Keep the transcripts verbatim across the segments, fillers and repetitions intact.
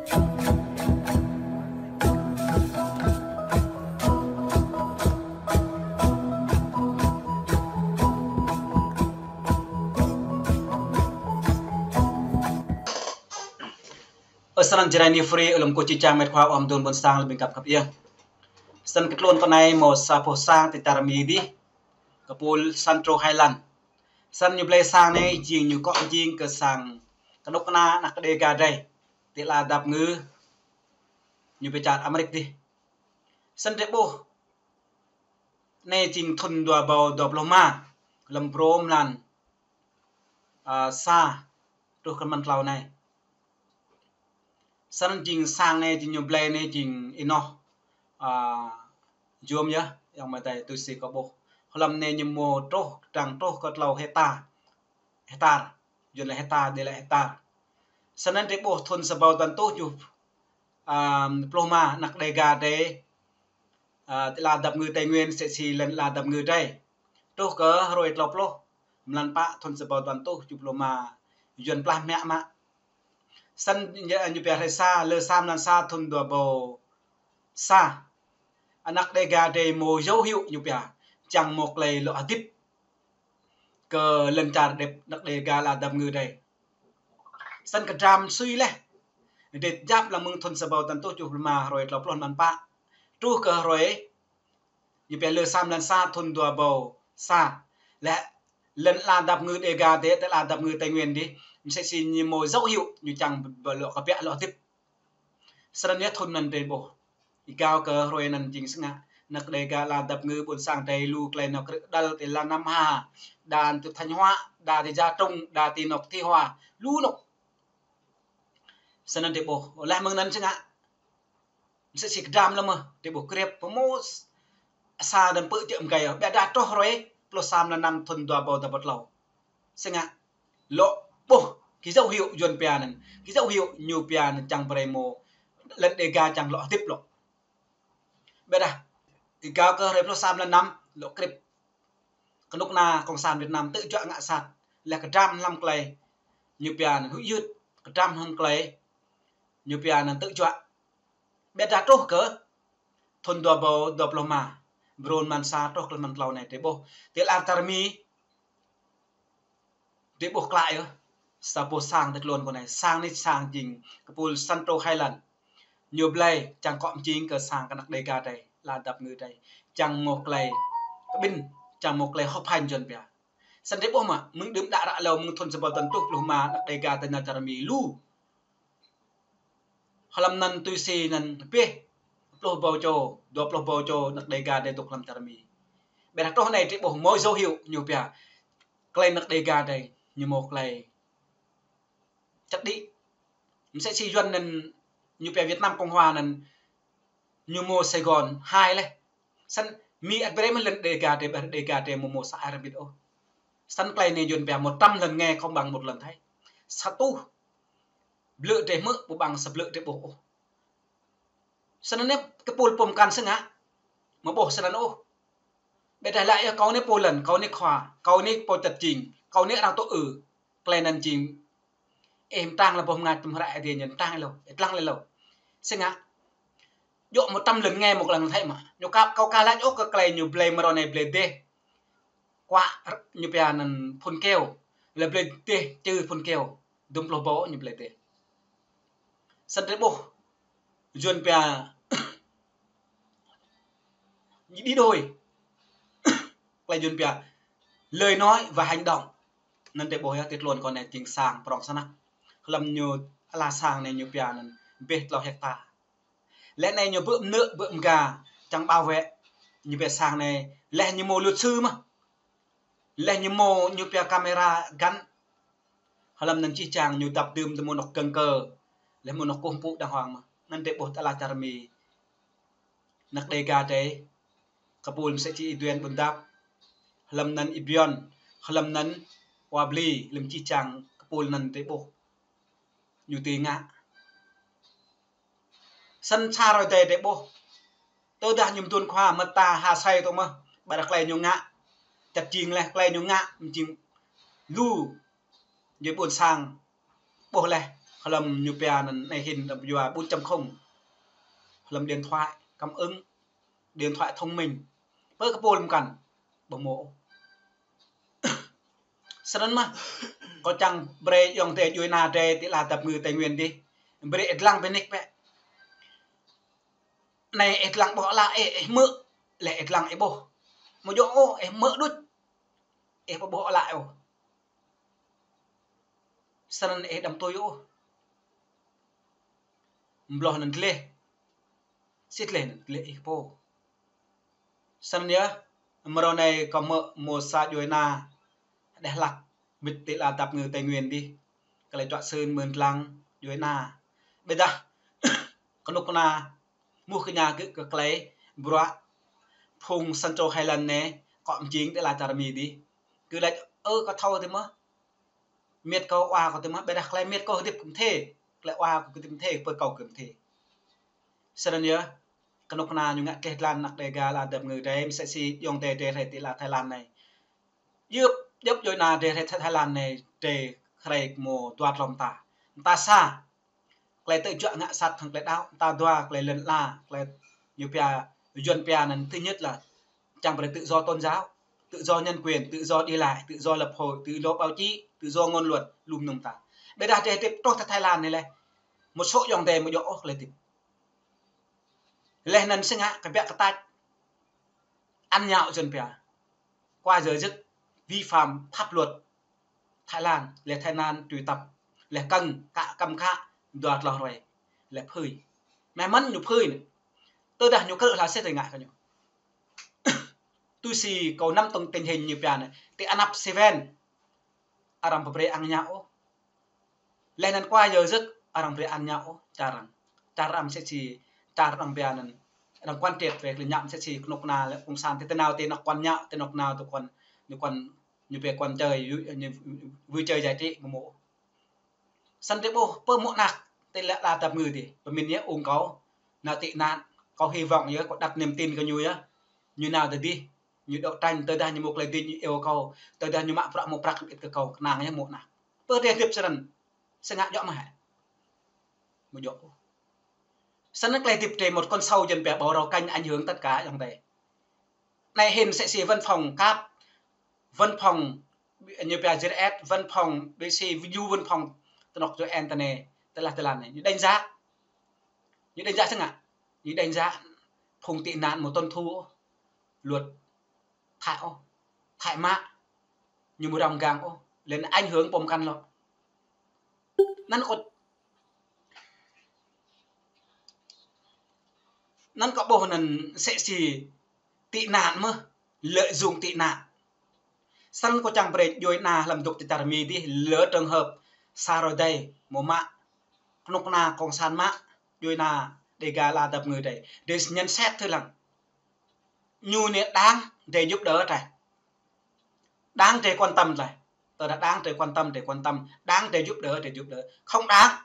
Ơ, snăn Jrai New Free, ơ, lăm kơ čih čang met khua ôm dun ƀôn sang lăm ƀing găp khăp yơh. Snăn kơ tluôn kơ anai mâo sa boh sang ti čar Mi dih, kơ pul Central Highland. Snăn ñu blei sang anai jing ñu kŏ jing kơ sang kơnuk kơna anak Đêga drei ti ala dap ngư ñu pơčar Amêrik dih. Snăn drei ƀuh anai jing thŭn dua êbâo dua pluh êma, lăm brô mlan, a, sa truh kơ mlan tlâo anai. Snăn jing sang anai jing ñu blei anai jing ênoh, a, jum yơh, ayŏng amai adơi tui si kâo ƀuh. Hlăm anai ñu mâo truh, kơdrăng truh kơ tlâo hektar. Hektar, Yuăn laĭ hektar, Đê laĭ hektar. Snăn drei ƀuh thŭn sa êbâo dua păn tuh juh, a, pluh êma anak Đêga drei, a, ti ala dap ngư Tây Nguyên, msĕ si lŏn ala dap ngư drei. Truh kơ hrơi tlâo pluh mlan pă thŭn sa êbâo dua păn tuh juh pluh êma, Yuăn plah mă mă. Snăn ñu, ñu pia hrơi sa, lơ sa mlan sa thŭn dua êbâo sa. Anak Đêga drei mâo dấu hiệu ñu pia, čang mâo klei lŏ hơdip kơ lŏn čar Đê-, anak Đêga ala dap ngư drei. Snăn kơdrăm sui leh. Drei djăp lăng mơ̆ng thŭn sa êbâo dua păn tuh juh pluh êma hrơi tlâo pluh mlan pă. Truh kơ hrơi ñu pia lơ sa mlan sa thŭn dua êbâo sa. Leh lŏn ala dap ngư Đêga dih, ti ala dap ngư Tây Nguyên dih, msĕ si ñu mâo dấu hiệu ñu čang ƀơ-, lŏ kơpiă lŏ hơdip. Snăn yơh thŭn anăn drei ƀuh. Êgao kơ hrơi anăn jing si ngă, anak Đêga ala dap ngư ƀôn sang drei lu klei anŏ krư̆ đăl ti Lan Nam Hà, đa ti Thanh Hóa, đa ti Gia Trung, đa ti anŏ Thi Hoa, lu anŏ. Snăn drei ƀuh, leh mơ̆ng anăn si ngă. Msĕ si kơdrăm lăm mơh, drei ƀuh krep pơmô s-, sa dăm pư̆ čư̆ mgai yơh. Ƀiădah truh hrơi pluh sa mlan năm thŭn dua êbâo dua păn tlâo. Si ngă, lŏ ƀuh, kơ dấu hiệu Yuăn pia anăn. Kơ dấu hiệu ñu pia anăn čang brei mâo lŏn Đêga čang lŏ hơdip lŏ. Ƀiădah, êgao kơ hrơi pluh sa mlan năm, lŏ krep. Kơnuk kơna Cộng sản Việt Nam tơjuă ngă sat. Leh kơdrăm hlăm klei ñu pia anăn huĭ hyưt, kơdrăm hlăm klei ñu pia anăn tơjuă. Ƀiădah truh kơ thŭn dua êbâo dua pluh êma, brô mlan sa truh kơ mlan tlâo anai drei ƀuh. Ti ala čar Mi, drei ƀuh klă yơh. Sa boh sang ti tluôn kơ anai. Sang anai sang jing kơ pul Central Highland. Ñu blei čang kŏ mjing kơ sang kơ anak Đêga drei, ala dap ngư drei. Čang mâo klei kơ ƀĭn, čang mâo klei hŏk phanh Yuăn pia. Snăn drei ƀuh mă, mơ̆ng đưm đă ră êlâo mơ̆ng thŭn sa êbâo dua păn tuh pluh êma anak Đêga ti ala čar Mi lu. Hlăm anăn tui si anăn pih pluh êbâo čô, dua pluh êbâo čô anak Đêga drei dôk hlăm čar Mi. Ƀiădah truh anai drei ƀuh mâo dấu hiệu ñu pia klei anak Đêga drei ñu mâo klei čăt đĭ. Msĕ si Yuăn anăn ñu pia Việt Nam Cộng Hòa anăn ñu mâo Sài Gòn hai leh. Snăn Mi ăt brei mơ̆n lŏn Đêga drei, ƀiădah Đêga drei amâo mâo sa ai rơbit ôh. Snăn klei anei Yuăn pia một trăm lần nghe không bằng một lần thấy. Sa êtuh blư̆ drei hmư̆ ƀu ƀăng sa blư̆ drei ƀuh ôh. Snăn anei kơ pul pô mkăn si ngă, amâo ƀuh snăn ôh. Ƀiădah laĭ yơh kâo anei pô lŏn, kâo anei khua, kâo anei pô čăt jing, kâo anei arăng tŭ ư. Klei anăn jing, ih mtrang lăm boh mngač tơm hră Aê Diê ñu mtrang êlâo, ih dlăng êlâo. Si ngă, djŏ một trăm lần nghe một lần thấy mă. Ñu ka, kâo ka lač ôh kơ klei ñu blei mrâo anei blei dêh. Kuă ñu pia anăn phun keo, leh blei dêh čư phun keo. Dŭm pluh êbâo ñu blei dêh. Snăn drei ƀuh Yuăn pia đi đôi. Klei Yuăn pia lời nói và hành động. Anăn drei ƀuh yơh ti tluôn kơ anei jing sang prŏng snăk. Hlăm ñu ala sang anei ñu pia anăn ƀĕ tlâo hektar. Leh anei ñu ƀơ̆ mnơ̆ ƀơ̆ mga čang bảo vệ. Ñu pia sang anei leh ñu mâo luật sư mơh. Leh ñu mâo ñu pia camera gắn. Hlăm anăn čih čang ñu dăp dưm tơ mâo anôk kơ̆ng kơ. Leh mâo anôk kơkuh mpŭ đàng hoàng mơh. Anăn drei ƀuh ti ala čar Mi. Anak Đêga drei, kơ pul msĕ si Y Duen Ƀuôn Dap, hlăm anăn Y Bion, hlăm anăn Wa Bli, lăm čih čang kơ pul anăn drei ƀuh ñu dưi ngă. Snăn sa hrơi drei drei ƀuh. Tơdah ñu mduôn khua mơta ha sai tơ mơh, ƀiădah klei ñu ngă čăt jing leh, klei ñu ngă mjing lu ñu ƀuôn sang ƀuh leh. Hlăm ñu pia anŭn anai hin đăm yua bốn chấm không. Hlăm điện thoại cảm ứng, điện thoại thông minh. Pơ kơ pôl mơkăn, ƀu mơ̆. Snăn mơ̆, kâo čang brơi ayŏng adơi djuai ania drei ti ala dap kơngư Tây Nguyên dih. Brơi ih lăng bơnik bĕ. Anai ih lăng ƀuh ala ih, ih hmư̆, lĕ ih lăng ih ƀuh. Mơ̆ djơ̆ ôh, ih hmư̆ đôč. Ih ƀu ƀuh ala ih ôh. Snăn ih đăm tui ôh. Mbloh anŭn tleh. Sĭt tleh anŭn tleh ih pô. Snăn yơh, mrâo anai kâo hmư̆ mơ̆ sa djuai ania hơđeh hlăk, wĭt ti ala dap kơngư Tây Nguyên dih. Klei čuă sưn mơ̆n lăng djuai ania. Ƀiădah, kơnuk kơna, mŭt kơ ñu kơ, kơ klei, bruă, phung Central Highland anai, kŏ mjing ti ala čar Mi dih. Kơ laĭ, ơ, kâo thâo tih mơ̆. Mĕt kâo wa kâo tih mơ̆, ƀiădah klei mĕt kâo hơdip kơ mơthê, klei wa kâo hơdip mơthê, pơ kâo kơ mơthê. Snăn yơh, kơnuk kơna ñu ngă tleh tlan anak Đêga ala dap kơngư drei, msĕ si ayŏng adơi drei hrơi ti ala Thái Lan anai. Djŏp, djŏp djuai ania drei hrơi Thái Lan anai, drei hrơi mơ̆ dua tlâo mta. Mta sa, klei tơjuă ngă sat hăng klei đaŏ, mta dua klei lŏn ala, klei ñu pia, Yuăn pia anŭn thứ nhất là čang brơi tự do tôn giáo, tự do nhân quyền, tự do đi lại, tự do lập hội, tự do báo chí, tự do ngôn luận, lŏm nung ta. Ƀiădah drei hơdip truh ti Thái Lan anai lĕ, một số ayŏng adơi mơ̆ djơ̆ ôh klei hơdip. Leh anŭn sĭt ngă kơ biă kơ tač, ăn nhậu Yuăn pia. Qua giờ giấc, vi phạm pháp luật Thái Lan, lĕ Thái Lan triệu tập, lĕ kơ̆ng, kă kăm khă, dua tlâo hrơi, lĕ phơi. Mơ̆ mơ̆n ñu phơi anai. Tơdah ñu krư̆ hla sĭt tơngă kơ ñu. Tui si kâo nắm tong tình hình ñu pia anai, ti anăp Seven, arăng ƀu brơi ăn nhậu ôh. Leh anŭn qua giờ giấc, arăng brơi ăn nhậu ôh, čar arăng. Čar arăng msĕ si, čar arăng pia anŭn. Arăng quản triệt về klei nhậu msĕ si kơnuk kơna lĕ cộng sản ti tơnao ti anŏ quán nhậu, ti anŏ nao ti quán, ñu quán, ñu pia quán chơi, vui, ñu vui chơi giải trí mơ̆ mơ̆. Snăn drei ƀuh, pơ mơ̆ anak, ti ala dap kơngư dih, pơmĭn yơh ung kâo, nao tị nạn, kâo hy vọng yơh, kâo đặt niềm tin kơ ñu yơh. Ñu nao tơdih, ñu đấu tranh, tơdah ñu mơ̆ klei dih ñu iâu kâo, tơdah ñu mă bruă mơ̆ prăk ƀĭt kơ kâo, kơnang yơh mơ̆ anak. Pơ drei hơdip snăn, sĭt ngă djŏ mơ̆ hĕ. Mơ̆ djŏ. Snăn klei hơdip drei một con sâu Yuăn pia bầu rau canh ảnh hưởng tất cả ayŏng adơi. Anai hin msĕ si văn phòng cáp, văn phòng ñu pia G R S, văn phòng B C, ñu văn phòng ti anŏ čô internet, tơlah tơlah anai. Ñu đánh giá. Ñu đánh giá sĭt ngă. Ñu đánh giá phung tị nạn mơ̆ tuân thủ luật Thái ôh. Thái mă. Ñu mơ̆ răm gang ôh. Lĕ anŭn ảnh hưởng pô mơkăn lŏ. Anăn kâo, anăn kâo ƀuh anăn msĕ si tị nạn mơ̆, lợi dụng tị nạn. Snăn kâo čang brơi djuai ania hlăm dŏ ti čar Mi dih, lơ trường hợp sa hrơi đei, mơ̆ mă, kơnuk kơna cộng sản mă, djuai ania Đêga ala dap kơngư drei. Drei nhận xét thử lăng. Ñu anai đáng drei giúp đỡ drei. Đáng drei quan tâm drei. Tơdah đáng drei quan tâm, drei quan tâm. Đáng drei giúp đỡ, drei giúp đỡ. Không đáng.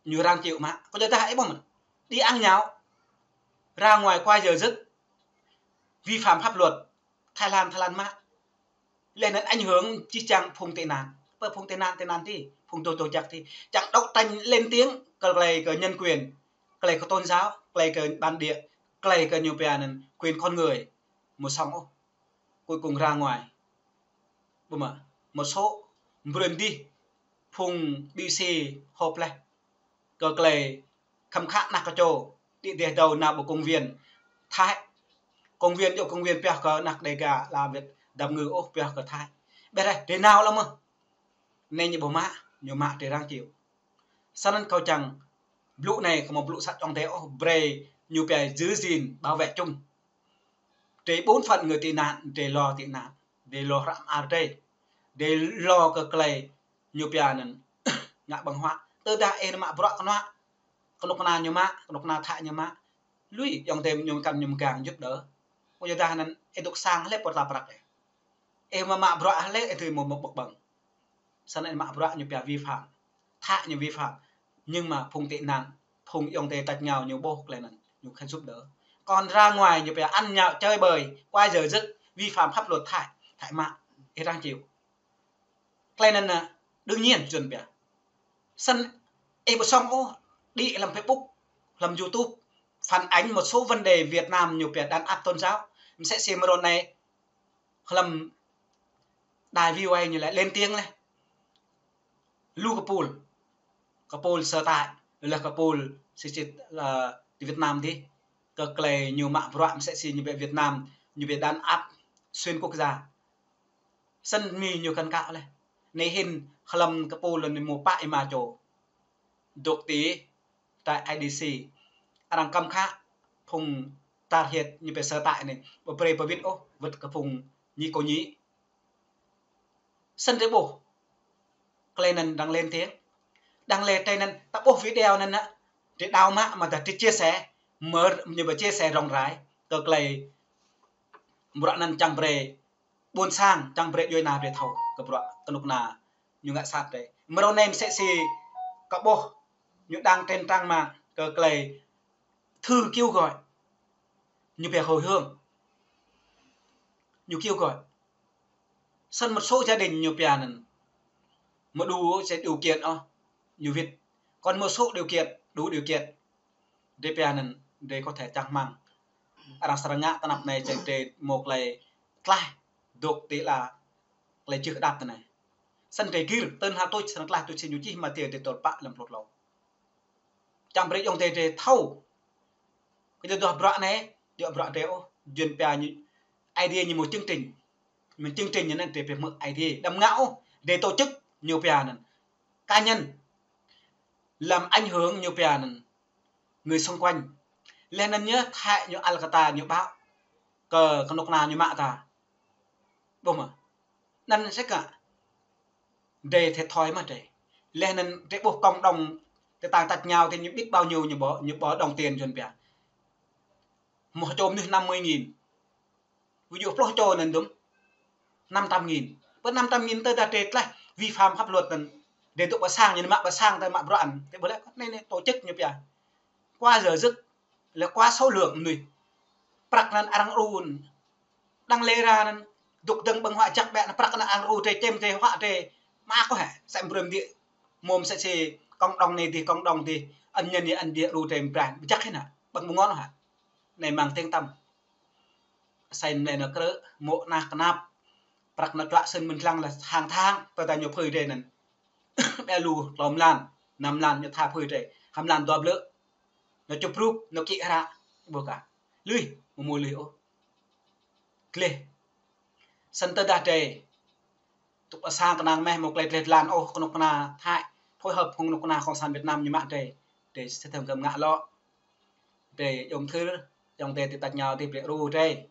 Ñu răng chịu mă. Kơ yua dah ih ƀuh mơ̆n. Đi ăn nhậu. Ra ngoài qua giờ giấc. Vi phạm pháp luật. Thái Lan, Thái Lan mă. Leh anŭn ảnh hưởng čih čang phung tị nạn. Pơ phung tị nạn, tị nạn ti, phung tôh tôh čăk ti. Čang đấu tranh lên tiếng, kơ klei kơ nhân quyền, klei kơ tôn giáo, klei kơ bản địa, klei kơ ñu pia anŭn quyền con người. Mơ̆ sŏng ôh. Cuối cùng ra ngoài. Ƀu mă, một số, brơi dih, phung B C họp leh. Kơ klei khăm khă anak kơ čô, ti dêh dâo nao ƀơi công viên Thái. Công viên, djŏ công viên pioh kơ anak Đêga ala Việt Nam ngư ôh, pioh kơ Thái. Ƀiădah drei nao lăng mơ̆. Anai ñu ƀu mă, ñu mă drei răng chịu. Snăn kâo čang blŭ anai, kâo mơ̆ blŭ sat ayŏng adơi ôh, brơi ñu pia giữ gìn, bảo vệ chung. Drei bốn phận người tị nạn, drei lo tị nạn, drei lo hră mơar drei, drei lo kơ klei ñu pia anŭn ngă ƀơ̆ng huă. Tơdah ih mă bruă kơnuă, kơnuk kơna ñu mă, kơnuk kơna Thái ñu mă, lui ayŏng adơi ñu mơkăn ñu mơgang, giúp đỡ. Kơ yua dah anŭn ih dŏ sang hlơi pô tla prăk ih. Ih mă mă bruă hlơi ih dưi mơ̆ mă ƀơ̆ng. Snăn ih mă bruă ñu pia vi phạm. Thái ñu vi phạm. Nhưng mà phung tị nạn, phung ayŏng adơi tač rơngiao ñu ƀuh klei anŭn, ñu khăn giúp đỡ. Còn ra ngoài ñu pia ăn nhậu chơi bời, qua giờ giấc, vi phạm pháp luật Thái, Thái mă, ih răng chịu. Klei anŭn, đương nhiên Yuăn pia. Săn ih ƀu sŏng ôh, đĭ hlăm Facebook, hlăm YouTube, phản ánh một số vấn đề Việt Nam ñu pia đàn áp tôn giáo. Msĕ si mơ̆ng anai hlăm đài VOA ñu lĕ lên tiếng lĕ. Lu kơpul, kơpul sở tại, lĕ kơpul sĭt sĭt lĕ ti Việt Nam dih. Kơ tơlơi ñu mă bruă msĕ si ñu pia Việt Nam, ñu pia đàn áp xuyên quốc gia. Săn mi ñu kăn kă lĕ. Anai hĭn hlăm kơpul lĕ ñu mơ̆ pă êma čô. Dŏ ti trại I D C. Arăng kăm khă phung tar hiăt ñu pia sở tại anai. Ƀu brơi pơwĭt ôh, wơ̆t kơ phung ñi kơ ñi. Săn drơi ƀuh. Tơlơi anŭn đang lên tiếng. Đang lên tơlơi anŭn, ta ƀuh video anŭn nă. Drơi đaŏ mă, mă dah drơi chia sẻ. Mơ̆ ñu pia chia sẻ rộng rãi. Kơ tơlơi bruă anŭn čang brơi ƀôn sang, čang brơi djuai ania brơi thâo kơ bruă kơnuk kơna ñu ngă sat drơi. Mơ̆ng anai msĕ si kâo ƀuh ñu đăng trên trang mạng kơ tơlơi thư kêu gọi. Ñu pia hồi hương. Ñu kêu gọi. Săn một số gia đình ñu pia anŭn. Mơ̆ đủ sẽ điều kiện ôh. Ñu wĭt. Còn một số điều kiện, đủ điều kiện. Drơi pia anŭn, drơi có thể čang rơmang. Arăng srăng ngă tơnap anai čang drơi mơ̆ tơlơi tlaih dŏ ti lĕ tơlơi čih đăp tơ anai. Săn drơi gir, tơl hă tuč, săn tlaih tuč si ñu čih mă tơlơi drơi tơl pă lăm plŏt lâo. Čang brơi ayŏng adơi drơi thâo. Kơ ñu dŏ bruă anai, dŏ bruă drơi ôh, Yuan pia ñu, Aê Diê ñu mơ̆ chương trình. Mơ̆ chương trình ñu anŭn drơi pia mơ̆ Aê Diê. Đăm ngă ôh, drơi tổ chức ñu pia anŭn. Cá nhân. Làm ảnh hưởng ñu pia anŭn. Người xung quanh. Lĕ anŭn ñu thâo ñu al kơ ta ñu ƀă. Kơ kơnuk kơna ñu mă ta. Ƀuh mơ̆. Anŭn sĕk kă. Drơi thiệt thòi mơ̆ drơi. Lĕ anŭn drơi ƀuh cộng đồng, tơtang tač rơngiao tơ ñu biết bao nhiêu ñu bỏ, ñu bỏ đồng tiền Yuan pia. Một chôm nưh năm mươi nghìn. Ví dụ pluh čô anŭn dŭm. Năm trăm nghìn. Pơ năm trăm nghìn tơ dah drơi tlaih vi phạm pháp luật anŭn. Drơi dŏ ƀơi sang ñu mă ƀơi sang tơ mă bruă anŭn. Tơ ƀuh lĕ anai anai tổ chức ñu pia. Quá giờ giấc. Lĕ quá số lượng mơnuih. Prăk anŭn arăng ru. Đang lĕ ra anŭn. Dŏ dơ̆ng ƀơ̆ng huă čăk ƀĕ anŭn prăk anŭn arăng ru drơi čem drơi huă drơi. Mă kơ hĕ. Sĕ brơi mơ̆ đĭ. Mơ̆ msĕ si cộng đồng anai dih, cộng đồng dih. Anŭn ñu anŭn dih ru drơi mơ̆ prăk. Ƀu čăk hĭ nă. Ƀơ̆ng ƀu ngŏn hă. Anai mang tiếng tăm. Săn anai nă krư̆, mơ̆ ană kơnap. Prăk nă čuă săn mơ̆n lăng lĕ hàng tháng, tơdah ñu phơi drơi anŭn. Ƀĕ lu, klâo mlan, năm mlan, ñu tha phơi drơi. Hăm mlan dua blư̆. Nă čup rup, nă kĭ hră. Ƀuh kă. Lui, mơ̆ mơ̆ lui ôh. Gleh. Săn tơdah drơi. Tŭk ƀă sang kơnang mơ̆ mơ̆ tơlơi gleh lan ôh kơnuk kơna Thái. Phối hợp kơnuk kơna Cộng sản Việt Nam ñu mă drơi. Drơi sơtơm gơ̆m ngă lŏ. Drơi yôm thưr, yŏng drơi ti tač rơngiao drơi brơi ru drơi.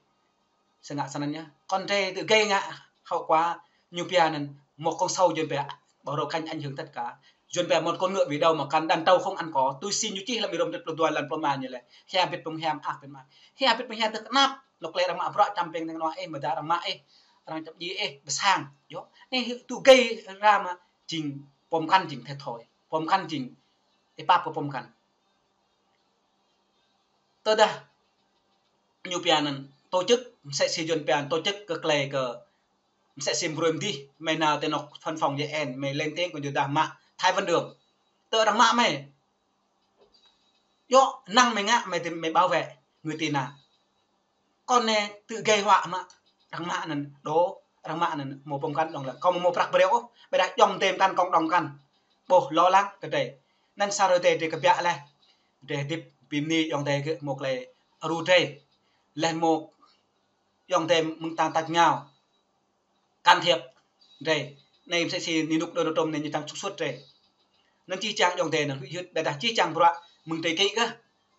Sơngă săn anŭn yơh. Kŏn drơi tơ gay ngă hậu quả ñu pia anŭn một con sâu Yuan pia bảo rồi khanh ảnh hưởng tất cả. Yuan pia một con ngựa bị đầu mà cắn đàn trâu không ăn cỏ. Tui si ñu čih lăm hrŏm rit pluh dua lăn pluh rơma ñu lĕ. Hiam bit pơhiam ăh bit mă. Hiam bit pơhiam tơ kơnap. Lŏk lĕ arăng mă bruă čăm ping tơ kơnua ih, mơda arăng mă ih. Arăng čăp djai ih, ƀơi sang. Yơh. Anai tŭ gay ra mă jing pơm kăn jing thiệt thòi. Pơm kăn jing. Ih pap kơ pơm kăn. Tơdah ñu pia anŭn tổ chức, msĕ si Yuan pia anŭn tổ chức kơ tơlơi kơ msĕ si mơ̆ brơi mơ̆ đĭ, mơi nao tơ anŏ văn phòng U N, mơi lên tiếng kơ ñu dah mă Thái Văn Đường. Tơ arăng mă mơi. Yơh, năng mơi ngă mơi tơ mơi bảo vệ người tị nạn. Kŏn anai tŭ gay huă mă, arăng mă anŭn đô, arăng mă anŭn mơ̆ pơm kăn đŏng lăng. Kâo mơ̆ mơ̆ prăk brơi ôh, ƀơi dah yŏng drơi mơ̆ kăn cộng đồng kăn. Ƀuh lŏ lăng kơ drơi. Anŭn sa hrơi drơi drơi kơbiă leh. Drơi hơdip bi mơni yŏng drơi gơ̆ mơ̆ tơlơi ru drơi. Leh mơ̆ yŏng drơi mơ̆ng tang tač rơngiao. Can thiệp drơi. Anai msĕ si ni nuk đô đô trôm anai ñu čang trục xuất drơi. Anŭn čih čang yŏng drơi anŭn huĭ hyưt ƀơi dah čih čang bruă mơ̆ng drơi kĭ kơ.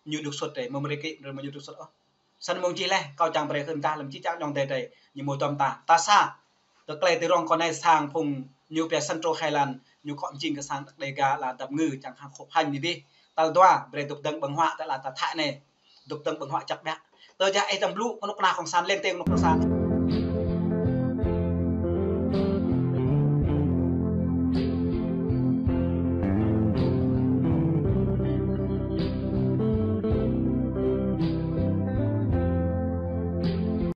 Ñu trục xuất drơi, mơ̆ mơ̆ drơi kĭ drơi mơ̆ ñu trục xuất ôh. Săn mơ̆ng čih leh, kâo čang brơi khưn tah lăm čih čang yŏng drơi drơi. Ñu mơ̆ tơm tah. Ta sa. Kơ tơlơi tơ rŏng kơ anai sang phung ñu pia Central Highland, ñu kŏ mjing kơ sang Đăk Đêga lă dăp ngư čang hăng khŏp hanh ñu dih. Tal dua, brơi dŏ dơ̆ng ƀơ̆ng huă tơ lă ta Thái anai. Dŏ dơ̆ng ƀơ̆ng huă čăp ƀĕ. Tơdah ih tăm blŭ kơnuk kơna Cộng sản lên tiếng kơnuk kơna Cộng sản.